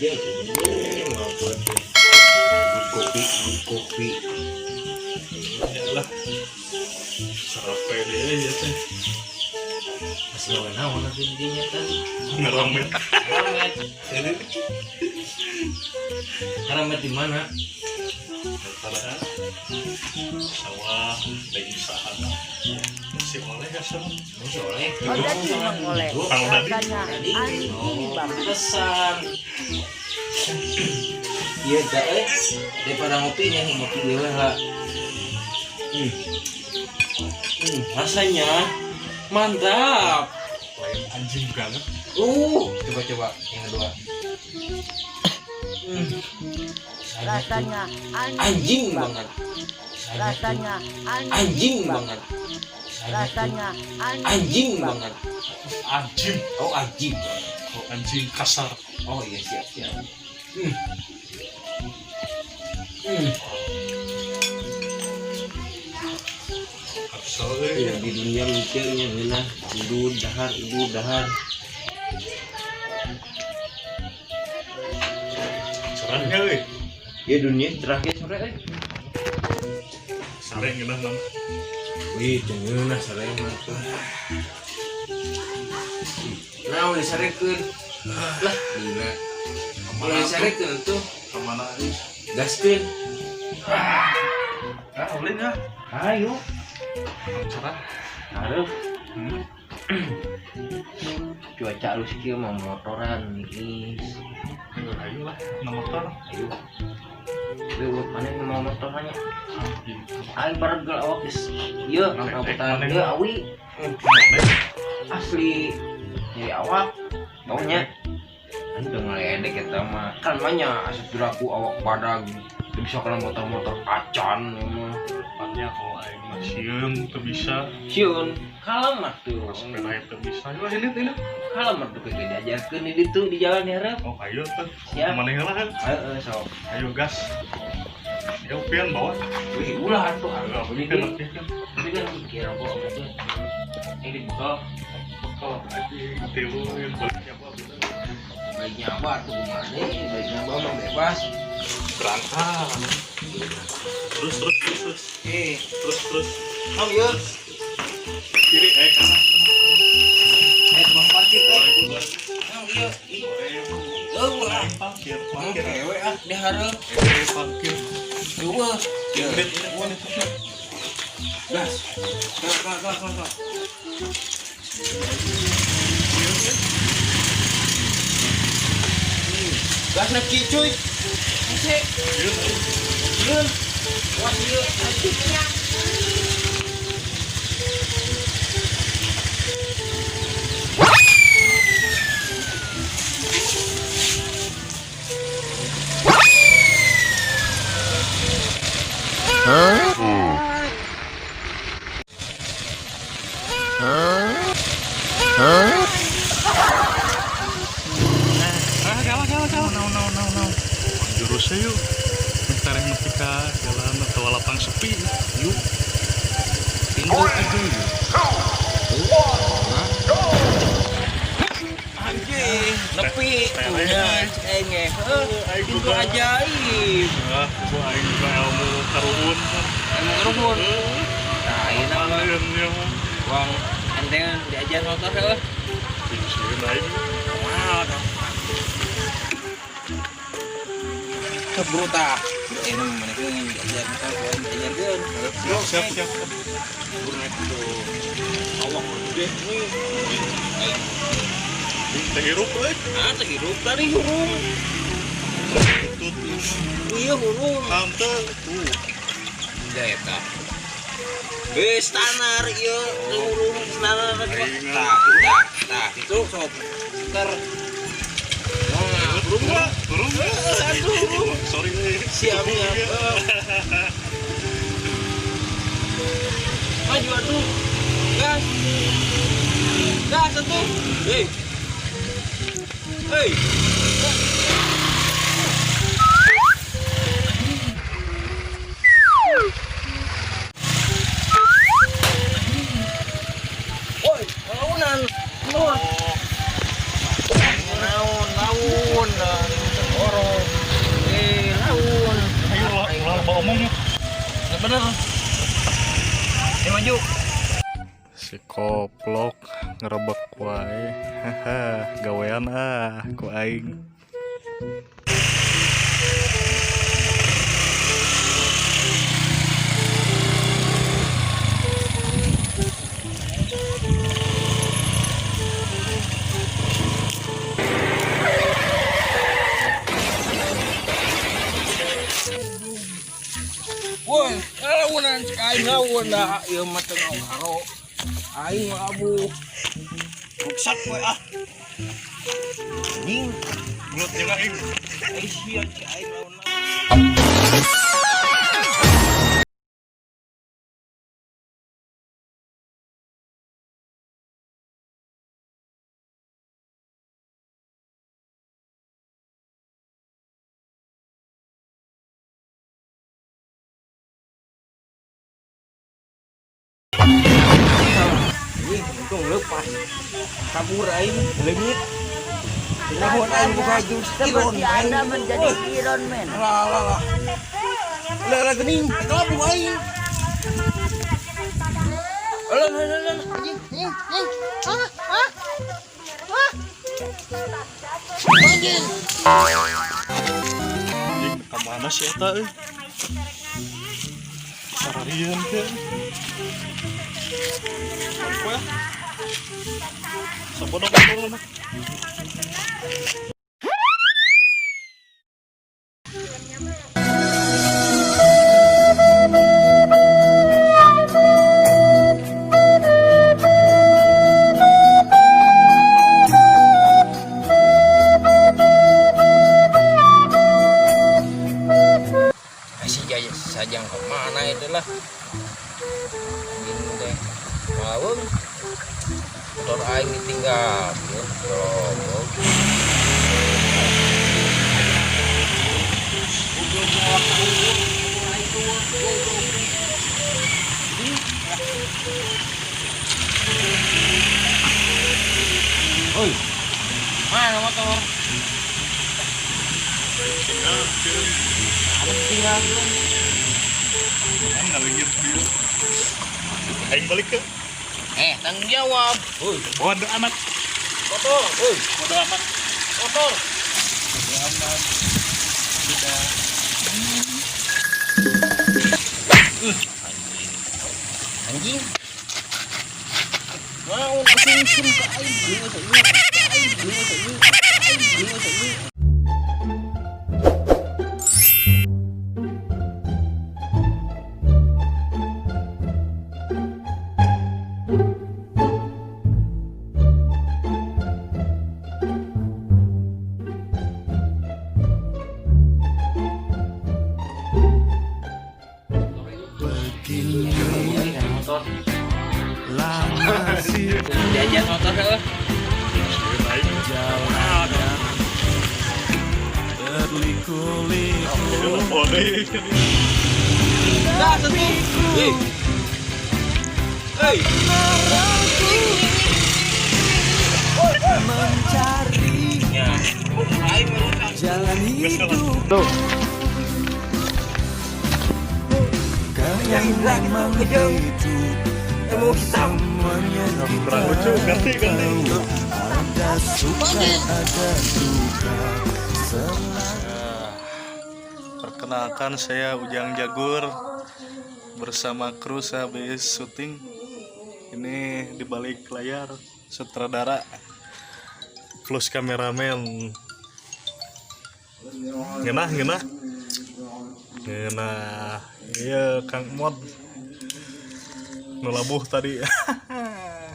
Aja ini mau teh. Kopi, kopi. Ya lah. Sarape dia ya teh. Masih gawe naon atuh di dinya tadi. Ngeramet. Ngaramet. Ngaramet di mana? Antara sawah lagi sahana. Si oleh ya sama. Oh, si Oleh. Oh, dadi Mang Oleh. Kang Dadi. Rasanya anjing Oh, banget. Pesan. Iya, dah eh. Daripada ngopinya, ngopi dulu lah. Rasanya mantap. Lain anjing banget. Coba-coba yang kedua. Rasanya Anjing banget. Rasanya Anjing banget. Rasanya Anjing banget. Anjing. Oh, anjing. Oh, anjing kasar. Oh iya, siap siap. Kesel euy. Iya, di dunia mikirnya ngeunah udud dahar udud dahar. Cerahnya euy. Ya dunia cerah ge sore euy. Sare ngeunah nama. Wih, teu ngeunah sare mah tuh. Nah, disarekeun. Lah, dina. Ulah disarekeun tuh, Kemana euy? Gaskeun. Ah, ulin ya. Ayo. Cerah. Hareup. Cuaca alus kieu mah motoran niis. Ayo, ayo lah, na motor. Ayo. We mana mau motor nanya? Aing baregel awak geus. Ieu rambutan ieu awi. Asli nyeri awak. Taunya kan udah ngeledek eta mah. Kan mah asup juraku awak badag. Teu bisa kana motor-motor acan ieu mah. Tepatnya kalau aing mah sieun teu bisa, Sieun, kalem atuh. sepeda teu bisa. Ayo ini ini. Kalem atuh ke diajarkeun di ditu di jalan di hareup. Oh, ayo tuh. Siap. Mana heula kan? Heeh, sok. Ayo gas. Ayo pian bawa. Wih, ulah atuh. Ayo Ini pian pian. Tapi kan mikir rokok apa tuh? Ini dibekal. Kalau anjing tilu yang balik apa gitu. Baik nyaba tuh gimana? Baik nyaba mah bebas. Berangkat. Terus terus terus terus. Eh, Terus terus. oh iya. Kiri kanan kanan. Eh, tukang parkir Dua eh. ribu dua ribu. Oh iya. Ih, Dua ribu. oh ulah. Parkir Oh, parkir. kewe ah di hareup. Parkir. Dua. Ini ini ini. Gas. Gas, gas, gas, gas, gas. Gas lagi cuy. Hese. Yeun. Wah, ieu anjingnya. Ah, kalah kalah kalah. No no no no. Jurusnya yuk. Minta nepi ka jalan atau lapang sepi. Yuk. Tinggal aja yuk. Anjing, nepi. Tereh. Enge. Pintu ajaib. Ah, gua aing juga ilmu karuhun. Emang karuhun. Nah, ini mah Lain ya mah. wong enteng diajar motor heuh. Sieun aing. Wow. Keburu tah. Ini mah maneh diajar motor diajarkeun. Siap siap siap. Buru naik tuh. Awak gede nih. Teh hirup euy. Ah, teh hirup tadi hurung. Tutut. Iya hurung. Tante. Tuh. Udah eta. Eh, standar ieu hurung standar. Tah, tah, tah, itu sok. Ter. Nah, hurung mah. Turun. Aduh, hurung. Sorry euy. Siap, siap. Maju atuh. Gas. Gas atuh. Hei. Hei. Woi, launan. Nur. Naon, naon. Bener. Maju. Si koplok ngerebek wae. Haha, gawean ah ku aing. Woi, launan cek aing lawan dah ieu mah teu ngaro. Aing mah abu. Ruksak we ah. Anjing, Gelut jeung aing. ai sia cek aing lawan. Anjing, untung lepas. Kabur aing leungit. Naon aing buka jurus Iron Seperti Man. Anda menjadi Iron Man. Lah lah lah. Lah lah geuning, kelabu aing. Alah lah lah lah, anjing, anjing, anjing. Ah, ah. Ah. Anjing. Anjing ka mana sih eta euy? Sararieun teh. Balik we ah. Sabodo motorna. Si Jaya sajang kemana itu lah. Anjing teh. Mawung. Motor aing ditinggal. Goblok. Oi. Mana motor? Ada tinggal. Kan ngaleungit dieu. Aing balik ke. Tanggung jawab. Oi, Bodo amat. motor. Oi, Bodo amat. motor. Bodo amat. Sudah. Anjing. Mau sum ka aing. Aing, aing, aing, aing. Motor. Lama sih. Jajan motor heuh. Jalan berliku-liku. Dah sentuh. Hei. Hei. Mencari Ya. Aing merusak. jalan hidup. Tuh. Karena memang itu semuanya kita Kurang lucu, ganti, ganti. tahu. Ada suka ada duka. Perkenalkan, saya Ujang Jagur bersama kru habis syuting. Ini di balik layar sutradara plus kameramen. Ngeunah, ngeunah. Ngeunah. Iya, Kang Mod. Nu labuh tadi.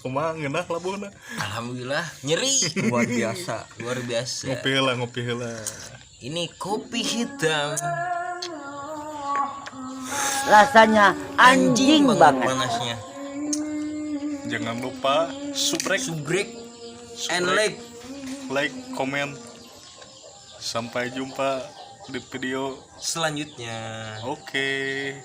Kumaha ngeunah labuhna? Alhamdulillah nyeri luar biasa, luar biasa. Ngopi heula, ngopi heula. Ini kopi hitam. Rasanya anjing banget. Panasnya. Jangan lupa subrek, Subrek and like. Like, komen. Sampai jumpa di video selanjutnya. Oke.